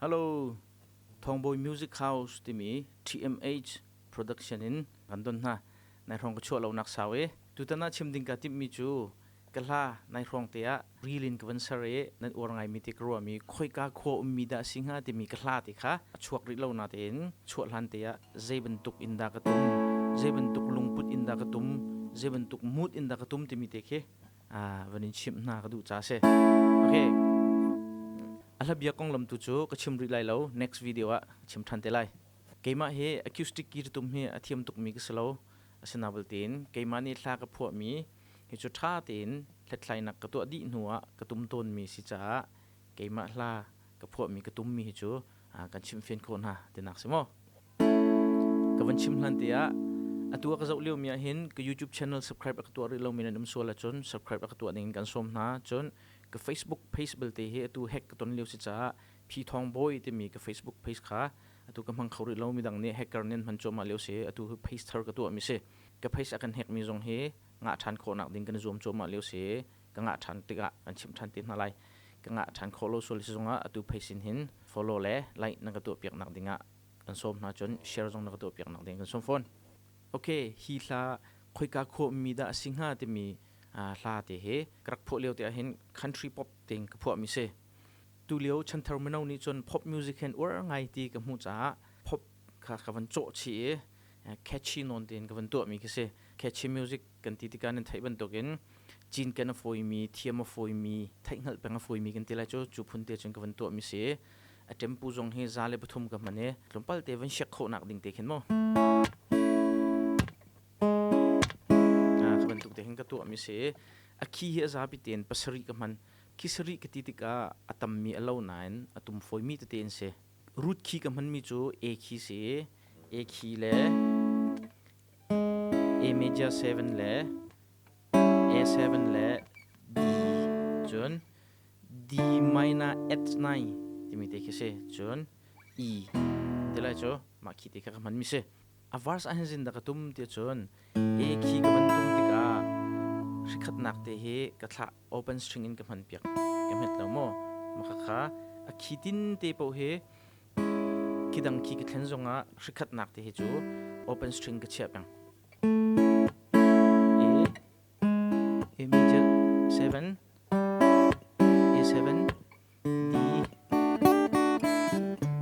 Hello, Thawngbawi Music House timi TMH production in kan don hna. Nai hrawng ka chuah lo nak sau e. Tutan ah chim ding ka timhmi cu ka hla nai hrawng te ah reel in ka van ser i nan uar ngaimi te ka ruahmi khoika khua ummi dah si hnga timi ka hla te kha a chuak rih lo na tein chuah hlan te ah zei bantuk in dah ka tum, zei bantuk lungput in dah ka tum, zei bantuk mood in dah ka tum timi te khi van in chimh hna ka duh ca si. Okay. A hla bia konglam tu cu ka chim rih lai lo. Next video ah chim ṭhan te lai. Keimah hi acoustic guitar tum hi a thiam tukmi ka si lo. Asina tein keimah nih hla ka phuahmi hi cu ṭha tein hlathlainak ka tuah dih hnu ah ka tum tawnmi si caah keimah hla ka phuahmi ka tummi hi cu kan chimhfian khawh hna tinak si maw? Ka van chim hlan te ah atu a ka zoh liomi ah hin ka YouTube channel subscribe a ka tuah rih lomi nan um sual ahcun subscribe a ka tuah ding in kan sawm hna. Cun ka Facebook page belte hi atu hack ka ton lio si caah Phi Thawng Bawi timi ka Facebook page kha atu ka hmang kho rih lo midang nih hacker nih an hman cuahmah lio si atu hi page thar ka tuahmi si. Ka page a kan hack mi zong hi ngah ṭhan khawhnak ding kan i zuam cuahmah lio si. Ka ngah ṭhan tikah kan chimh ṭhan te hna lai. Ka ngah ṭhan khawh lo sual si zongah atu page in hin follow le like na ka tuahpiak nak dingah kan sawm hna cun share zong na ka tuahpiak nak ding kan sawm fawn. Okay, hi hla khoika khuahmi dah a si hnga timi hla te hi ka rak phuah lio te ah hin country pop ting ka phuahmi si. Tulio chanthar mino nih cun pop music hin uar ngai ti ka hmuh caah pop kha ka van cawh chih i catchy nawn tein ka van tuahmi khi si. Catchy music kan ti tikah nan theih bantukin cinken a fawimi, thiam a fawimi, theihhngalh peng a fawimi kan ti lai cu cu phun te cun ka van tuahmi si. A tempo zong hi 103 ka hman i tlawmpal te van siak khawhnak ding te khin mu. Kha bantuk te hin ka tuahmi si. A key hi a zapi tein pasarih ka hman. Khi sarih ka ti tikah a tammi a lo nain a tum fawimi tete an si. Root key ka hmanmi cu A key si i A key le A major 7 le A7 le D cun D minor at 9 timi te khi si cun E ti lai cu mah khi te kha ka hmanmi si. A verse ah hin zin dah ka tum ti cun A key ka van tum tikah hrikhatnak te hi ka thlah open string in ka hman piak ka hmet lo maw maka kha a khi tin te paoh hi khi dang khi ka thlen zongah hrikhatnak te hi cu open string ka chiah peng A A major 7 A7 D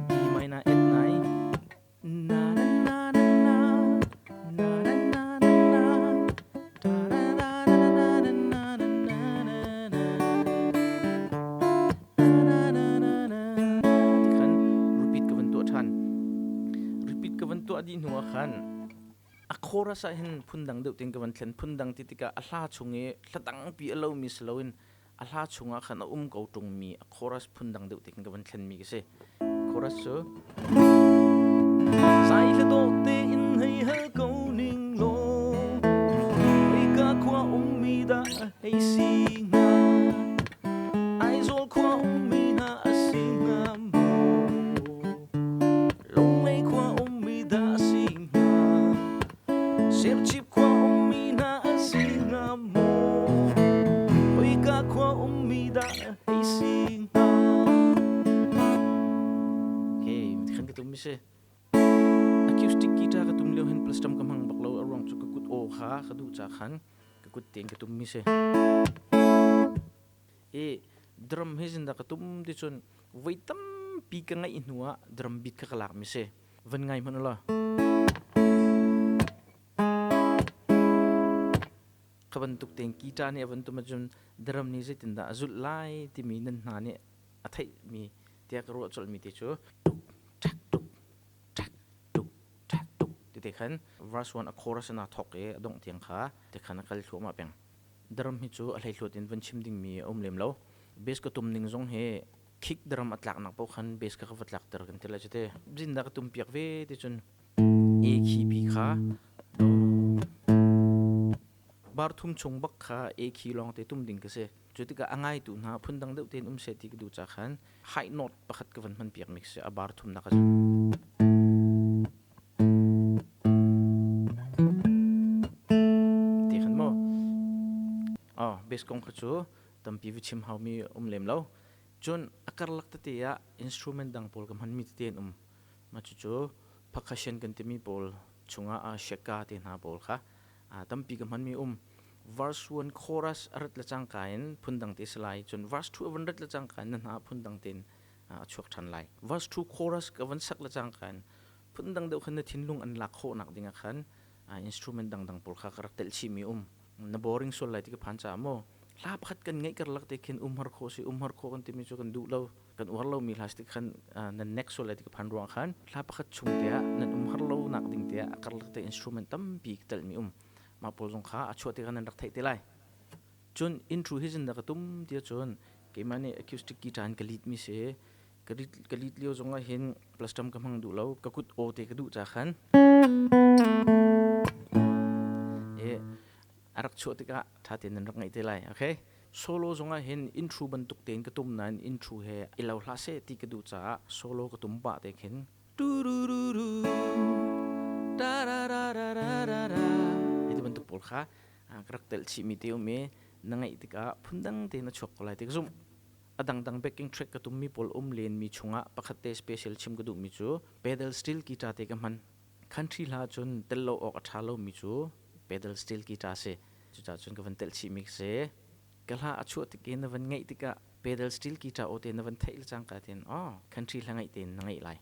D minor 8 9 na na na na na na na na na da da da da da da na na na na na na na na ti khan repeat ka van tuah ṭhan repeat ka van tuah dih hnu ah khan a chorus ah hin phundang deuh tein ka van thlen phundang ti tikah a hla chung i hla dangpi a lomi si loin a hla chungah khan a um ko ṭungmi a chorus phundang deuh tein ka van thlenmi ka si chorus cu Sai hla dawh tein hei hal ko ning law Hika khua ummi dah hei si hnga Aizawl khua ummi hna a si hnga maw Lunglei khua ummi dah a si hnga Serchip khua ummi hna a si hnga maw Khoika khua ummi dah hei si hnga Okay, khan ka tum mi si. Acoustic guitar ka tum lio hin plus tam ka hmang bak lo a ruang cu ka kut aw kha ka duh ca khan ka kut tein ka tum mi si. I drum hi zinda ka tum ti cun voi tampi ka ngaih hnu ah drum beat kha ka lak mi si. Van ngai hmanh ulaw. Kha bantuk tein guitar nih a van tum ahcun drum nih zeitindah a zulh lai timi nan hna nih a theihmi tiah ka ruah colhmi te cu tuk ṭhek tuk ṭhek tuk ṭhek tuk ti te khan verse 1 a chorus in aa thawk i a dongh tiang kha te khan a kal thluahmah peng. Drum hi cu a hleihluat in van chim dingmi a um lem lo. Bass ka tum ning zong hi kick drum a tlaknak paoh khan bass kha ka va tlakter kan ti lai cu te. Zindah ka tum piak ve ti cun A key pi kha do bar thum chung bak kha A key lawng te tum ding ka si. Cu tikah a ngaitu hna phundang deuh tein um seh ti ka duh ca khan high note pakhat ka van hman piak mi si a bar thumnak a Ti khan maw? Oh, bass kong kha cu tampi va chim haumi um lem lo. Cun a karlak tete ah instrument dang pawl ka hmanmi tete an um. Mah cucu percussion kan timi pawl chungah a sheka te hna pawl kha tampi ka hmanmi um. Verse 1 chorus a rat le cangka in phundang te si lai. Cun verse 2 a van rat le cangka in na hna phundang tein a chuak ṭhan lai. Verse 2 chorus ka van sak le cangka in phundang deuh khan na thinlung an lak khawhnak ding ah khan instrument dangdang pawl kha ka rak telh chihmi um. Na boring sual lai ti ka phan caah maw hla pakhat kan ngeih karlak te khin umhar khawh si umhar khawh kan timi cu kan duh lo kan uar lomi hla si ti khan nan nek sual lai ti ka phan ruang khan hla pakhat chung te ah nan umhar lo nak ding te ah a karlak te instrument tampi ka telhmi um. Mah pawl zong kha a chuah tikah nan rak theih te lai. Cun intro hi zin dah ka tum ti ahcun keimah nih acoustic guitar in ka lead mi si. Ka lead lio zong ah hin plus drum ka hmang duh lo. Ka kut aw te ka duh ca khan. E a rak chuah tikah ṭha tein nan rak ngaih te lai. Okay? Solo zong ah hin intro bantuk tein ka tum nain intro he i lo hlah seh ti ka duh caah solo ka tum pah te khin tu du du du da da da da da da da ti bantuk pawl kha ka rak telh chihmi te um i na ngaih tikah phundang tein a chuak ko lai ti ka zumh. A dangdang backing track ka tummi pawl um lenmi chungah pakhat te special chim ka duhmi cu pedal steel guitar te ka hman. Country hla cun tel lo awk a ṭha lomi cu pedal steel guitar si. Cucaah cun ka van telh chihmi ka si. Ka hla a chuah tik i na van ngaih tikah pedal steel guitar aw te na van theih le cangka tein oh country hla ngaih tein na ngaih lai.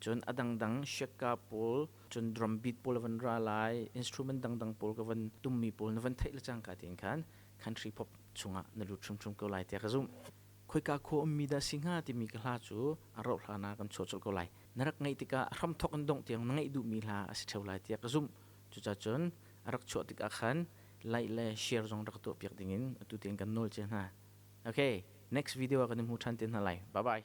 Cun a dangdang shaka pawl cun drum beat pawl a van ra lai, instrument dangdang pawl ka van tummi pawl na van theih le cangka tein khan country pop chungah na lut hrimhrim ko lai tiah ka zumh. Khoika khua ummi dah si hnga timi ka hla cu a rauh hlan ah kan chuah colh ko lai. Na rak ngaih tikah a hramthok in dongh tiang na ngaih duhmi hla a si ṭheo lai tiah ka zumh. Cucacun a rak chuah tikah khan like le share zong rak tuah piak dingin atu tiang kan nawl cia hna. Okay, next video ah kan i hmu ṭhan te hna lai. Bye bye.